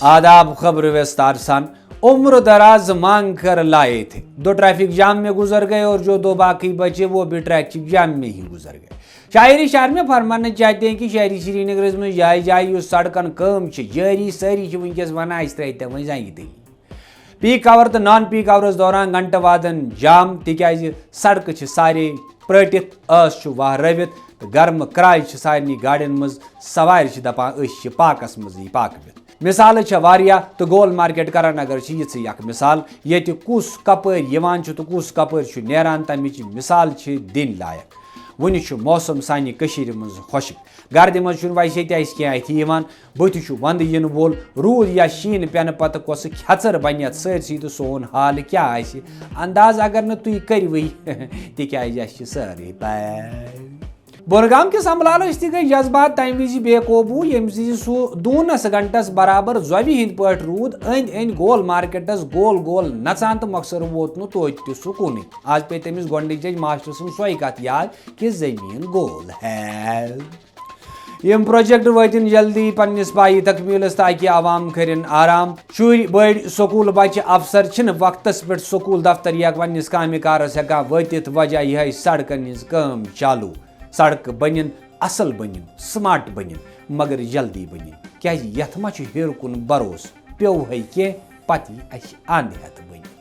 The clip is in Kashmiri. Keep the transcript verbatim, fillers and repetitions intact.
آداب، خبر وستار سان۔ عمر دراز مانگ کر لائے تھے، دو ٹریفک جام میں گزر گئے اور جو دو باقی بچے وہ بھی ٹریفک جام میں ہی گزر گئے۔ شاعری شاعر میں فرمانا چاہتے ہیں کہ شہری سری نگر میں جائے جائے یُس سڑکن کٲم چھِ جٲری، سٲری چھِ وٕنکیٚس ونان اَسہِ ترٛٲیتو وۄنۍ زنٛگہِ تٔتی۔ پیک آور تہٕ نان پیک آورس دوران گھنٹہٕ وادن جام، تِکیازِ سڑکہٕ چھِ سارے پرٲٹِتھ، ٲس چھُ وہرٲوِتھ تہٕ گرمہٕ کراے چھِ سارنٕے گاڑٮ۪ن منٛز۔ سوارِ چھِ دپان أسۍ چھِ پاکس منٛزٕے پاکوِتھ۔ مثالہٕ چھےٚ واریاہ تہٕ گول مارکیٹ کرن نگر چھِ یِژھٕے اکھ مثال، ییٚتہِ کُس کپٲرۍ یِوان چھُ تہٕ کُس کپٲرۍ چھُ نیران، تمِچ مثال چھِ دِنۍ لایق۔ وُنہِ چھُ موسم سانہِ کٔشیٖرِ منٛز خۄشٕک۔ گردِ منٛز چھُنہٕ ویسے تہِ اَسہِ کینٛہہ اَتھِ یِوان۔ بُتھِ چھُ ونٛدٕ یِنہٕ وول، روٗد یا شیٖنہٕ پٮ۪نہٕ پتہٕ کۄسہٕ کھٮ۪ژر بنہِ یتھ سٲرسٕے تہٕ سون حال کیٛاہ آسہِ؟ انداز اگر نہٕ تُہۍ کٔرِوٕے، تِکیازِ اَسہِ چھِ سٲرٕے پَے۔ بۄنہٕ گام کِس املالس تہِ گٔے جذبات تمہِ وِزِ بے قوبوٗ، ییٚمہِ وِزِ سُہ دوٗنس گھنٹس برابر زۄبہِ ہٕنٛدۍ پٲٹھۍ روٗد۔ أنٛدۍ أنٛدۍ گول مارکیٹس گول گول نژان تہٕ مۄخصر ووت نہٕ توتہِ تہِ سکوٗنٕے۔ آز پیٚیہِ تٔمِس گۄڈٕنِچ دٔج ماسٹر سٕنٛز سۄے کتھ یاد کہ زٔمیٖن گول ہے۔ یِم پروجیکٹ وٲتِن جلدی پننِس پایہِ تکمیلس تاکہِ عوام کٔرِن آرام۔ شُرۍ، بٔڑۍ، سکوٗل بچہِ، افسر چھِنہٕ وقتس پٮ۪ٹھ سکوٗل دفتر یا پننِس کامہِ کارس ہٮ۪کان وٲتِتھ، وجہ یِہے سڑکن ہٕنٛز کٲم چالوٗ۔ سڑکہٕ بنِن، اصل بنِن، سمارٹ بنِن، مگر جلدی بنِن، کیازِ یتھ ما چھُ ہیوٚر کُن بھروسہٕ، پیوٚو ہے کینٛہہ، پتہٕ یی اسہِ اند ہٮ۪تھ بنِتھ۔